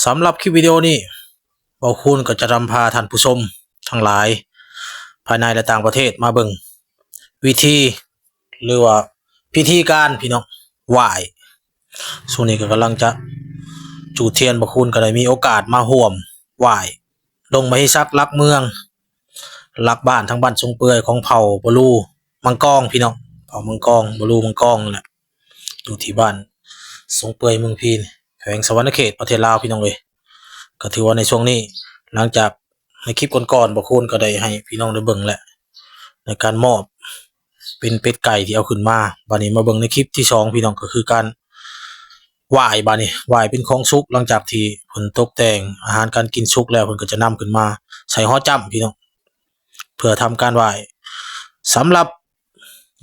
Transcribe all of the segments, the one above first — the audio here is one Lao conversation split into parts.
ສຳລັບຄລິບວິດີໂອນີ້ ເບົາຄູນກໍຈະນຳພາທ່ານຜູ້ຊົມທັງຫຼາຍ ພາຍໃນ ແລະ ຕ່າງປະເທດ ມາເບິ່ງວິທີ ຫຼືວ່າພິທີການ ພີ່ນ້ອງ ໄຫວ້. ຊ່ວງນີ້ກໍກຳລັງຈະຈູດທຽນ, ເບົາຄູນກໍໄດ້ມີໂອກາດມາຮ່ວມໄຫວ້ດົງມະຫິສັກ ຫຼັກເມືອງ ຫຼັກບ້ານ ທາງບ້ານຊົງເປືອຍ ຂອງເຜົ່າບໍລູມັງກອງ ພີ່ນ້ອງ, ເຜົ່າມັງກອງ ບໍລູມັງກອງນັ້ນແຫຼະ. ຢູ່ທີ່ບ້ານຊົງເປືອຍ ເມືອງພີນ ແຂວງສະຫວັນນະເຂດ ປະເທດລາວ ພີ່ນ້ອງເອີຍ. ກໍຖືວ່າໃນຊ່ວງນີ້ ຫຼັງຈາກໃນຄລິບກ່ອນໆ ເບົາຄູນກໍໄດ້ໃຫ້ພີ່ນ້ອງໄດ້ເບິ່ງແລ້ວ ໃນການມອບເປັນເປັດໄກ່ທີ່ເອົາຂຶ້ນມາ. ບາດນີ້ມາເບິ່ງໃນຄລິບທີສອງ ພີ່ນ້ອງ, ກໍຄືການຫວ້າຍ. ບາດນີ້ຫວ້າຍເປັນຂອງສຸກ, ຫຼັງຈາກທີ່ເພິ່ນຕົກແຕ່ງອາຫານການກິນສຸກແລ້ວ ເພິ່ນກໍຈະນຳຂຶ້ນມາໃສ່ຫໍຈ້ຳ ພີ່ນ້ອງ, ເພື່ອທຳການຫວ້າຍ. ສຳລັບ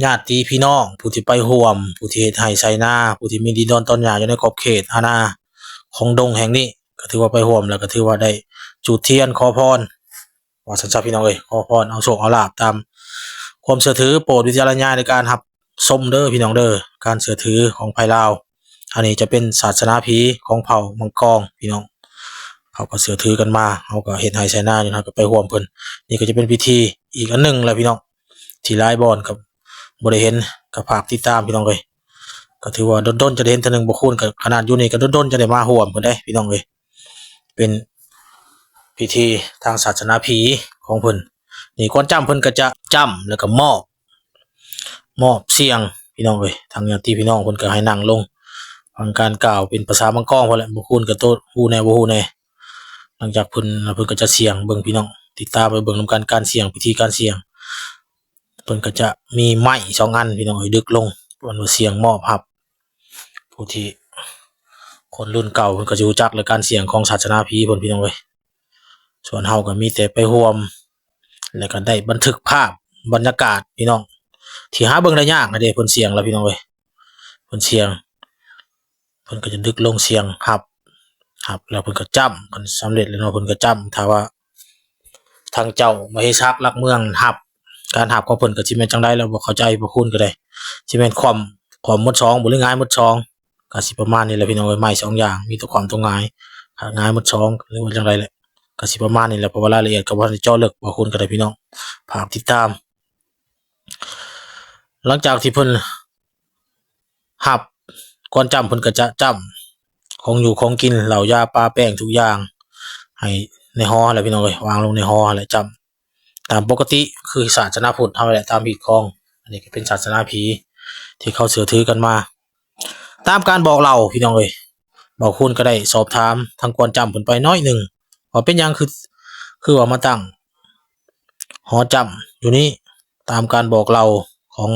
ຍາດຕິພີ່ນ້ອງ ຜູ້ທີ່ໄປຮ່ວມ, ຜູ້ທີ່ເຮັດໄຮ່ໄຖນາ, ຜູ້ທີ່ມີດິນດອນຕອນຫຍ້າຢູ່ໃນຂອບເຂດອານາຂອງດົງແຫ່ງນີ້ ກໍຖືວ່າໄປຮ່ວມ ແລ້ວກໍຖືວ່າໄດ້ຈູດທຽນຂໍພອນ ວ່າຊັ້ນຊະ ພີ່ນ້ອງເອີຍ, ຂໍພອນເອົາໂຊກເອົາລາບຕາມຄວາມເຊື່ອຖື. ໂປດວິຈາລະນະຍານໃນການຮັບຊົມເດີ ພີ່ນ້ອງເດີ, ການເຊື່ອຖືຂອງໃຜລາວ. ອັນນີ້ຈະເປັນສາສະໜາຜີຂອງເຜົ່າມັງກອງ ພີ່ນ້ອງ, ເຂົາກໍເຊື່ອຖືກັນມາ, ເຮົາກໍເຮັດໄຮ່ໄຖນາຢູ່, ເຮົາກໍໄປຮ່ວມເພິ່ນ. ນີ້ກໍຈະເປັນພິທີອີກອັນໜຶ່ງແຫຼະ ພີ່ນ້ອງ, ທີ່ຫຼາຍບ່ອນກໍບໍ່ໄດ້ເຫັນ, ກໍຝາກຕິດຕາມ ພີ່ນ້ອງເອີຍ. ກໍຖືວ່າດົນໆຈະໄດ້ເຫັນເທື່ອໜຶ່ງ, ບໍ່ຄູນກໍຂະໜາດຢູ່ນີ້ກໍດົນໆຈະໄດ້ມາຮ່ວມເພິ່ນເດ້ ພີ່ນ້ອງເອີຍ. ເປັນພິທີທາງສາສະໜາຜີຂອງເພິ່ນ. ນີ້ກ່ອນຈ້ຳເພິ່ນກໍຈະຈ້ຳ ແລ້ວກໍມອບ ມອບສ່ຽງ ພີ່ນ້ອງເອີຍ. ທາງຍາດຕິພີ່ນ້ອງເພິ່ນກໍໃຫ້ນັ່ງລົງຟັງການກ່າວເປັນພາສາມັງກອງພຸ້ນແຫຼະ, ບໍ່ຄູນກໍໂຕຮູ້ແດ່ບໍ່ຮູ້ແດ່. ຫຼັງຈາກເພິ່ນ ເພິ່ນກໍຈະສ່ຽງເບິ່ງ ພີ່ນ້ອງ, ຕິດຕາມໄປເບິ່ງນຳກັນ ການສ່ຽງ, ພິທີການສ່ຽງ. ເພິ່ນກໍຈະມີໄມ້ສອງອັນ ພີ່ນ້ອງເອີຍ, ດຶກລົງ ເພິ່ນວ່າສ່ຽງມອບຮັບ. ຜູ້ທີ່ຄົນລຸ້ນເກົ່າເພິ່ນກໍຈະຮູ້ຈັກແຫຼະ ການສ່ຽງຂອງສາສະໜາຜີເພິ່ນ ພີ່ນ້ອງເອີຍ. ສ່ວນເຮົາກໍມີແຕ່ໄປຮ່ວມ ແລ້ວກໍໄດ້ບັນທຶກພາບບັນຍາກາດ ພີ່ນ້ອງ, ທີ່ຫາເບິ່ງໄດ້ຍາກນະເດ້. ເພິ່ນສ່ຽງແລ້ວ ພີ່ນ້ອງເອີຍ, ເພິ່ນສ່ຽງ ເພິ່ນກໍຈະດຶກລົງສ່ຽງຮັບ, ຮັບແລ້ວເພິ່ນກໍຈ້ຳ. ຄັນສຳເລັດແລ້ວເນາະ ເພິ່ນກໍຈ້ຳ. ຖ້າວ່າທາງເຈົ້າມະຫິສັກຫຼັກເມືອງຮັບ, ການຮັບຂອງເພິ່ນກໍຊິແມ່ນຈັ່ງໃດລະບໍ່ເຂົ້າໃຈ ພວກຄຸນກໍໄດ້, ຊິແມ່ນຂວ້ຳ ຂວ້ຳໝົດສອງບໍ່ ຫຼືຫງາຍໝົດສອງ? ກໍຊິປະມານນີ້ແຫຼະ ພີ່ນ້ອງເອີຍ, ໄມ້ສອງຢ່າງ ມີແຕ່ຂວ້ຳທັງຫງາຍ, ຫາກຫງາຍໝົດສອງ ຫຼືວ່າຈັ່ງໃດແຫຼະ, ກໍຊິປະມານນີ້ແຫຼະ. ເພາະວ່າລາຍລະອຽດກໍບໍ່ທັນໄດ້ເຈາະເລິກ ພວກຄຸນກໍໄດ້ ພີ່ນ້ອງ, ຝາກຕິດຕາມ. ຫຼັງຈາກທີ່ເພິ່ນ ຮັບ ກ່ອນຈ້ຳເພິ່ນກໍຈະຈ້ຳຂອງຢູ່ຂອງກິນ ເຫຼົ້າຢາປາແປ້ງທຸກຢ່າງໃຫ້ໃນຫໍຫັ້ນແຫຼະ ພີ່ນ້ອງເອີຍ, ວາງລົງໃນຫໍຫັ້ນແຫຼະ, ຈ້ຳຕາມປົກກະຕິຄືສາສະໜາພຸດເຮົາແຫຼະ, ຕາມຮີດຄອງ. ອັນນີ້ກໍເປັນສາສະໜາຜີທີ່ເຂົາເຊື່ອຖືກັນມາ ຕາມການບອກເລົ່າ ພີ່ນ້ອງເອີຍ. ເບົາຄູນກໍໄດ້ສອບຖາມທາງກ່ອນຈ້ຳເພິ່ນໄປໜ້ອຍໜຶ່ງ ວ່າເປັນຫຍັງຄື ຄືວ່າມາຕັ້ງຫໍຈ້ຳຢູ່ນີ້, ຕາມການບອກເລົ່າຂອງ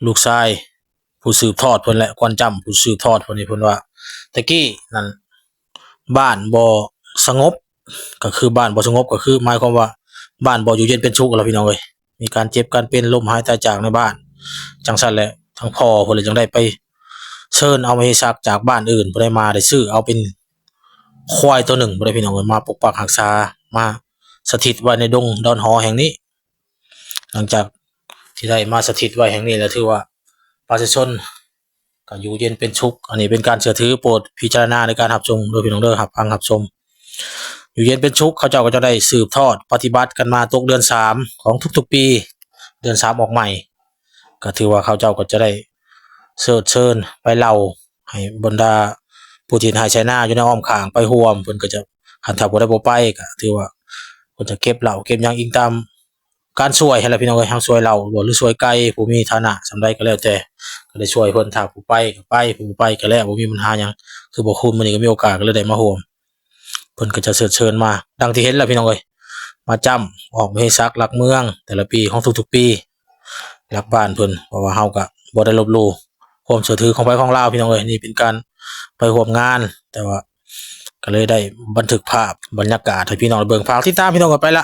ລູກຊາຍຜູ້ສືບທອດເພິ່ນ ແລະ ກ່ອນຈ້ຳຜູ້ສືບທອດເພິ່ນນີ້ ເພິ່ນວ່າ ແຕ່ກີ້ນັ້ນບ້ານບໍ່ສະຫງົບ, ກໍຄືບ້ານບໍ່ສະຫງົບ ກໍຄືໝາຍຄວາມວ່າບ້ານບໍ່ຢູ່ເຢັນເປັນສຸກແລ້ວ ພີ່ນ້ອງເອີຍ, ມີການເຈັບການເປັນ ລົ້ມຫາຍຕາຍຈາກໃນບ້ານ. ຈັ່ງຊັ້ນແຫຼະ ທາງພໍ່ເພິ່ນລະຈັ່ງໄດ້ໄປເຊີນເອົາມະຫິສັກຈາກບ້ານອື່ນ ຜູ້ໃດມາໄດ້ຊື້ເອົາເປັນຄວາຍໂຕໜຶ່ງ ຜູ້ໃດ ພີ່ນ້ອງເອີຍ, ມາປົກປັກຮັກສາ ມາສະຖິດໄວ້ໃນດົງດອນຫໍແຫ່ງນີ້. ຫຼັງຈາກທີ່ໄດ້ມາສະຖິດໄວ້ແຫ່ງນີ້ແລ້ວ ຖືວ່າປະຊາຊົນກໍຢູ່ເຢັນເປັນສຸກ. ອັນນີ້ເປັນການເຊື່ອຖື, ໂປດພິຈາລະນາໃນການຮັບຊົມເດີ ພີ່ນ້ອງເດີ, ຮັບຟັງຮັບຊົມ ຢູ່ເຢັນເປັນສຸກ. ເຂົາເຈົ້າກໍຈະໄດ້ສືບທອດປະຕິບັດກັນມາຕົກເດືອນສາມຂອງທຸກໆປີ, ເດືອນສາມອອກໃໝ່ ກໍຖືວ່າເຂົາເຈົ້າກໍຈະໄດ້ເຊີດເຊີນໄປເລົ່າໃຫ້ບັນດາຜູ້ທີ່ເຮັດໄຮ່ໄຖນາຢູ່ໃນອ້ອມຂ້າງໄປຮ່ວມ. ເພິ່ນກໍຈະ ຄັນຖ້າຜູ້ໃດບໍ່ໄປ ກໍຖືວ່າເພິ່ນຈະເກັບເຫຼົ້າເກັບຫຍັງ ອີງຕາມ ການຊ່ວຍຫັ້ນແຫຼະ ພີ່ນ້ອງເອີຍ, ເຮົາຊ່ວຍເຫຼົ້າບໍ່ ຫຼືຊ່ວຍໄກ່ ຜູ້ມີຖານະສ່ຳໃດກໍແລ້ວແຕ່ ກໍໄດ້ຊ່ວຍເພິ່ນ. ຖ້າຜູ້ໄປກໍໄປ ຜູ້ບໍ່ໄປກໍແລ້ວ ບໍ່ມີບັນຫາຫຍັງ. ຄືບໍ່ຄູນມື້ນີ້ກໍມີໂອກາດ ກໍເລີຍໄດ້ມາຮ່ວມ, ເພິ່ນກໍຈະເຊີດເຊີນມາ ດັ່ງທີ່ເຫັນແຫຼະ ພີ່ນ້ອງເອີຍ, ມາຈ້ຳອອກມະຫິສັກຫຼັກເມືອງແຕ່ລະປີຂອງທຸກໆປີ ຫຼັກບ້ານເພິ່ນ. ເພາະວ່າເຮົາກໍບໍ່ໄດ້ລົບຫຼູ່ຄວາມເຊື່ອຖືຂອງໃຜຂອງລາວ ພີ່ນ້ອງເອີຍ, ນີ້ເປັນການໄປຮ່ວມງານ ແຕ່ວ່າ ກໍເລີຍໄດ້ບັນທຶກພາບບັນຍາກາດໃຫ້ພີ່ນ້ອງໄດ້ເບິ່ງ. ຝາກຕິດຕາມ ພີ່ນ້ອງກັນໄປລະ.